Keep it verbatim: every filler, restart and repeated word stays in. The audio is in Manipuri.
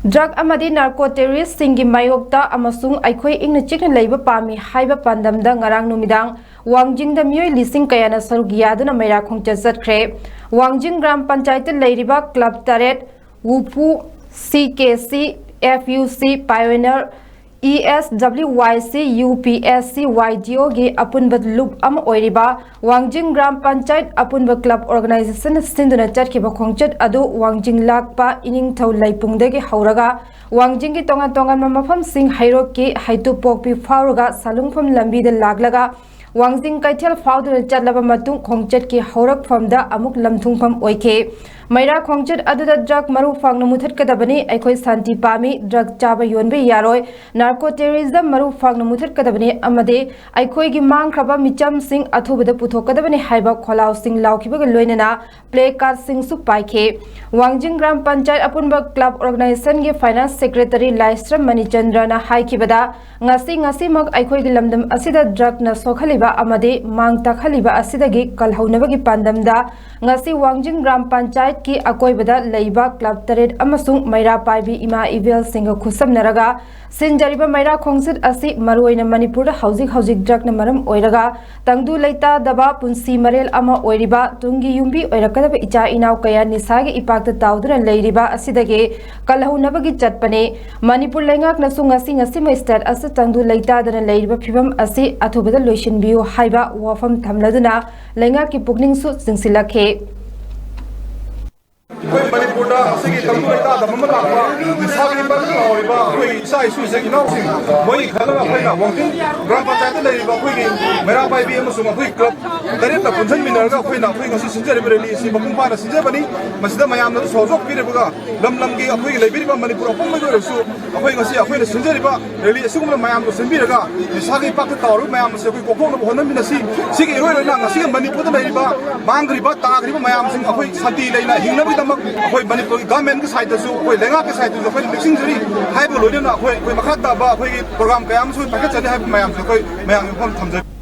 ꯗ꯭ꯔꯒ ꯑꯃꯗꯤ ꯅꯥꯔꯀꯣ ꯇꯦꯔꯣꯔꯤꯁꯁꯤꯡꯒꯤ ꯃꯥꯌꯣꯛꯇ ꯑꯃꯁꯨꯡ ꯑꯩꯈꯣꯏ ꯏꯪꯅ ꯆꯤꯛꯅ ꯂꯩꯕ ꯄꯥꯝꯃꯤ ꯍꯥꯏꯕ ꯄꯥꯟꯗꯝꯗ ꯉꯔꯥꯡ ꯅꯨꯃꯤꯗꯥꯡ ꯋꯥꯡꯖꯤꯡꯗ ꯃꯤꯑꯣꯏ ꯂꯤꯁꯤꯡ ꯀꯌꯥꯅ ꯁꯔꯨꯛ ꯌꯥꯗꯨꯅ ꯃꯩꯔꯥ ꯈꯣꯡꯆꯠ ꯆꯠꯈ꯭ꯔꯦ꯫ ꯋꯥꯡꯖꯤꯡ ꯒ꯭ꯔꯥꯝ ꯄꯟꯆꯥꯌꯠꯇ ꯂꯩꯔꯤꯕ ꯀ꯭ꯂꯕ ꯇꯔꯦꯠ, ꯋꯨꯐꯨ, ꯁꯤ ꯀꯦ ꯁꯤ, ꯑꯦꯐ ꯌꯨ ꯁꯤ, ꯄꯥꯏꯑꯣꯅꯤꯌꯔ, ꯏ ꯑꯦꯁ ꯗꯕ꯭ꯂꯤꯎ ꯋꯥꯏ ꯁꯤ, ꯌꯨ ꯄꯤ ꯑꯦꯁ ꯁꯤ, ꯋꯥꯏ ꯗꯤ ꯑꯣꯒꯤ ꯑꯄꯨꯟꯕ ꯂꯨꯞ ꯑꯃ ꯑꯣꯏꯔꯤꯕ ꯋꯥꯡꯖꯤꯡ ꯒ꯭ꯔꯥꯝ ꯄꯟꯆꯥꯌꯠ ꯑꯄꯨꯟꯕ ꯀ꯭ꯂꯕ ꯑꯣꯔꯒꯅꯥꯏꯖꯦꯁꯟꯅ ꯁꯤꯟꯗꯨꯅ ꯆꯠꯈꯤꯕ ꯈꯣꯡꯆꯠ ꯑꯗꯨ ꯋꯥꯡꯖꯤꯡ ꯂꯥꯛꯄ ꯏꯅꯤꯡꯊꯧ ꯂꯩꯄꯨꯡꯗꯒꯤ ꯍꯧꯔꯒ ꯋꯥꯡꯖꯤꯡꯒꯤ ꯇꯣꯉꯥꯟ ꯇꯣꯉꯥꯟꯕ ꯃꯐꯝꯁꯤꯡ, ꯍꯩꯔꯣꯛꯀꯤ ꯍꯩꯇꯨꯞꯄꯣꯛꯄꯤ ꯐꯥꯎꯔꯒ ꯁꯥꯂꯨꯡꯐꯝ ꯂꯝꯕꯤꯗ ꯂꯥꯛꯂꯒ ꯋꯥꯡꯖꯤꯡ ꯀꯩꯊꯦꯜ ꯐꯥꯎꯗꯨꯅ ꯆꯠꯂꯕ ꯃꯇꯨꯡ, ꯈꯣꯡꯆꯠꯀꯤ ꯍꯧꯔꯛꯐꯝꯗ ꯑꯃꯨꯛ ꯂꯝꯊꯨꯡꯐꯝ ꯑꯣꯏꯈꯤ꯫ ꯃꯩꯔꯥ ꯈꯣꯡꯆꯠ ꯑꯗꯨꯗ ꯗ꯭ꯔꯒ ꯃꯔꯨ ꯐꯪꯅ ꯃꯨꯊꯠꯀꯗꯕꯅꯤ, ꯑꯩꯈꯣꯏ ꯁꯥꯟꯇꯤ ꯄꯥꯝꯃꯤ, ꯗ꯭ꯔꯒ ꯆꯥꯕ ꯌꯣꯟꯕ ꯌꯥꯔꯣꯏ, ꯅꯥꯔꯀꯣ ꯇꯦꯔꯣꯔꯤꯖꯝ ꯃꯔꯨ ꯐꯪꯅ ꯃꯨꯊꯠꯀꯗꯕꯅꯤ ꯑꯃꯗꯤ ꯑꯩꯈꯣꯏꯒꯤ ꯃꯥꯡꯈ꯭ꯔꯕ ꯃꯤꯆꯝꯁꯤꯡ ꯑꯊꯨꯕꯗ ꯄꯨꯊꯣꯛꯀꯗꯕꯅꯤ ꯍꯥꯏꯕ ꯈꯣꯜꯂꯥꯎꯁꯤꯡ ꯂꯥꯎꯈꯤꯕꯒ ꯂꯣꯏꯅꯅ ꯄ꯭ꯂꯦ ꯀꯥꯔꯗꯁꯤꯡꯁꯨ ꯄꯥꯏꯈꯤ꯫ ꯋꯥꯡꯖꯤꯡ ꯒ꯭ꯔꯥꯝ ꯄꯟꯆꯥꯌꯠ ꯑꯄꯨꯟꯕ ꯀ꯭ꯂꯕ ꯑꯣꯔꯒꯅꯥꯏꯖꯦꯁꯟꯒꯤ ꯐꯥꯏꯅꯥꯟꯁ ꯁꯦꯀ꯭ꯔꯦꯇꯔꯤ ꯂꯥꯏꯁ꯭ꯔꯝ ꯃꯅꯤꯆꯟꯗ꯭ꯔꯅ ꯍꯥꯏꯈꯤꯕꯗ, ꯉꯁꯤ ꯉꯁꯤꯃꯛ ꯑꯩꯈꯣꯏꯒꯤ ꯂꯝꯗꯝ ꯑꯁꯤꯗ ꯗ꯭ꯔꯒꯅ ꯁꯣꯛꯍꯜꯂꯤꯕ ꯑꯃꯗꯤ ꯃꯥꯡ ꯇꯥꯛꯍꯜꯂꯤꯕ ꯑꯁꯤꯗꯒꯤ ꯀꯜꯍꯧꯅꯕꯒꯤ ꯄꯥꯟꯗꯝꯗ ꯉꯁꯤ ꯋꯥꯡꯖꯤꯡ ꯒ꯭ꯔꯥꯝ ꯄꯟꯆꯥꯌꯠꯀꯤ ꯑꯀꯣꯏꯕꯗ ꯂꯩꯕ ꯀ꯭ꯂꯕ ꯇꯔꯦꯠ ꯑꯃꯁꯨꯡ ꯃꯩꯔꯥ ꯄꯥꯏꯕꯤ ꯏꯃꯥ ꯏꯕꯦꯜꯁꯤꯡꯒ ꯈꯨꯠꯁꯝꯅꯔꯒ ꯁꯤꯟꯖꯔꯤꯕ ꯃꯩꯔꯥ ꯈꯣꯡꯆꯠ ꯑꯁꯤ ꯃꯔꯨꯑꯣꯏꯅ ꯃꯅꯤꯄꯨꯔꯗ ꯍꯧꯖꯤꯛ ꯍꯧꯖꯤꯛ ꯗ꯭ꯔꯒꯅ ꯃꯔꯝ ꯑꯣꯏꯔꯒ ꯇꯪꯗꯨ ꯂꯩꯇꯥꯗꯕ ꯄꯨꯟꯁꯤ ꯃꯔꯦꯜ ꯑꯃ ꯑꯣꯏꯔꯤꯕ, ꯇꯨꯡꯒꯤ ꯌꯨꯝꯕꯤ ꯑꯣꯏꯔꯛꯀꯗꯕ ꯏꯆꯥ ꯏꯅꯥꯎ ꯀꯌꯥ ꯅꯤꯁꯥꯒꯤ ꯏꯄꯥꯛꯇ ꯇꯥꯎꯗꯨꯅ ꯂꯩꯔꯤꯕ ꯑꯁꯤꯗꯒꯤ ꯀꯜꯍꯧꯅꯕꯒꯤ ꯆꯠꯄꯅꯤ꯫ ꯃꯅꯤꯄꯨꯔ ꯂꯩꯉꯥꯛꯅꯁꯨ ꯉꯁꯤ ꯉꯁꯤꯃꯛ ꯁ꯭ꯇꯦꯠ ꯑꯁꯤ ꯇꯪꯗꯨ ꯂꯩꯇꯥꯗꯅ ꯂꯩꯔꯤꯕ ꯐꯤꯕꯝ ꯑꯁꯤ ꯑꯊꯨꯕꯗ ꯂꯣꯏꯁꯤꯟꯕꯤꯌꯨ ꯍꯥꯏꯕ ꯋꯥꯐꯝ ꯊꯝꯂꯗꯨꯅ ꯂꯩꯉꯥꯛꯀꯤ ꯄꯨꯛꯅꯤꯡꯁꯨ ꯆꯤꯡꯁꯤꯜꯂꯛꯈꯤ꯫ ꯑꯩꯈꯣꯏ ꯃꯅꯤꯄꯨꯔꯗ ꯑꯁꯤꯒꯤ ꯇꯪꯗꯨ ꯂꯩꯇꯥꯗꯕ ꯑꯃ ꯂꯥꯛꯄ, ꯅꯤꯁꯥꯒꯤ ꯏꯄꯥꯛꯇ ꯇꯥꯎꯔꯤꯕ ꯑꯩꯈꯣꯏ ꯏꯆꯥ ꯏꯁꯨ ꯏꯆꯤꯟ ꯏꯅꯥꯎꯁꯤꯡ, ꯃꯣꯏꯒꯤ ꯈꯜꯂꯒ ꯑꯩꯈꯣꯏꯅ ꯋꯥꯡꯖꯤꯡ ꯒ꯭ꯔꯥꯝ ꯄꯟꯆꯥꯌꯠꯇ ꯂꯩꯔꯤꯕ ꯑꯩꯈꯣꯏꯒꯤ ꯃꯩꯔꯥ ꯄꯥꯏꯕꯤ ꯑꯃꯁꯨꯡ ꯑꯩꯈꯣꯏ ꯀ꯭ꯂꯕ ꯇꯔꯦꯠꯅ ꯄꯨꯟꯁꯤꯟꯃꯤꯟꯅꯔꯒ ꯑꯩꯈꯣꯏꯅ ꯑꯩꯈꯣꯏ ꯉꯁꯤ ꯁꯤꯟꯖꯔꯤꯕ ꯔꯦꯂꯤ ꯑꯁꯤ ꯃꯄꯨꯡ ꯐꯥꯅ ꯁꯤꯟꯖꯕꯅꯤ꯫ ꯃꯁꯤꯗ ꯃꯌꯥꯝꯅꯁꯨ ꯁꯍꯖꯣꯛ ꯄꯤꯔꯤꯕꯒ ꯂꯝ ꯂꯝꯒꯤ ꯑꯩꯈꯣꯏꯒꯤ ꯂꯩꯕꯤꯔꯤꯕ ꯃꯅꯤꯄꯨꯔ ꯑꯄꯨꯝꯕꯒꯤ ꯑꯣꯏꯔꯁꯨ ꯑꯩꯈꯣꯏ ꯉꯁꯤ ꯑꯩꯈꯣꯏꯅ ꯁꯤꯟꯖꯔꯤꯕ ꯔꯦꯂꯤ ꯑꯁꯤꯒꯨꯝꯕ ꯃꯌꯥꯝꯗꯣ ꯁꯤꯟꯕꯤꯔꯒ ꯅꯤꯁꯥꯒꯤ ꯏꯄꯥꯛꯇ ꯇꯥꯎꯔꯤꯕ ꯃꯌꯥꯝ ꯑꯁꯤ ꯑꯩꯈꯣꯏ ꯀꯣꯛꯊꯣꯛꯅꯕ ꯍꯣꯠꯅꯃꯤꯟꯅꯁꯤ꯫ ꯁꯤꯒꯤ ꯏꯔꯣꯏ ꯂꯣꯏꯅ ꯉꯁꯤꯒꯤ ꯃꯅꯤꯄꯨꯔꯗ ꯂꯩꯔꯤꯕ ꯃꯥꯡꯈ꯭ꯔꯤꯕ ꯇꯥꯈ꯭ꯔꯤꯕ ꯃꯌꯥꯝꯁꯤꯡ ꯑꯩꯈꯣꯏ ꯁꯥꯟꯇꯤ ꯂꯩꯅ ꯍꯤꯡꯅꯕꯒꯤꯗꯃꯛ ꯑꯩꯈꯣꯏ ꯃꯅꯤꯄꯨꯔꯒꯤ ꯒꯚꯔꯟꯃꯦꯟꯒꯤ ꯁꯥꯏꯠꯇꯁꯨ, ꯑꯩꯈꯣꯏ ꯂꯩꯉꯥꯛꯀꯤ ꯁꯥꯏꯠꯇꯁꯨ ꯑꯩꯈꯣꯏꯅ ꯅꯤꯡꯁꯤꯡꯖꯔꯤ꯫ ꯍꯥꯏꯕ ꯂꯣꯏꯅꯅ ꯑꯩꯈꯣꯏ, ꯑꯩꯈꯣꯏ ꯃꯈꯥ ꯇꯥꯕ ꯑꯩꯈꯣꯏꯒꯤ ꯄ꯭ꯔꯣꯒ꯭ꯔꯥꯝ ꯀꯌꯥ ꯑꯃꯁꯨ ꯄꯥꯏꯈꯠꯆꯅꯤ ꯍꯥꯏꯕ ꯃꯌꯥꯝꯁꯦ ꯑꯩꯈꯣꯏ ꯃꯌꯥꯝꯒꯤ ꯃꯐꯝ ꯊꯝꯖꯔꯤ꯫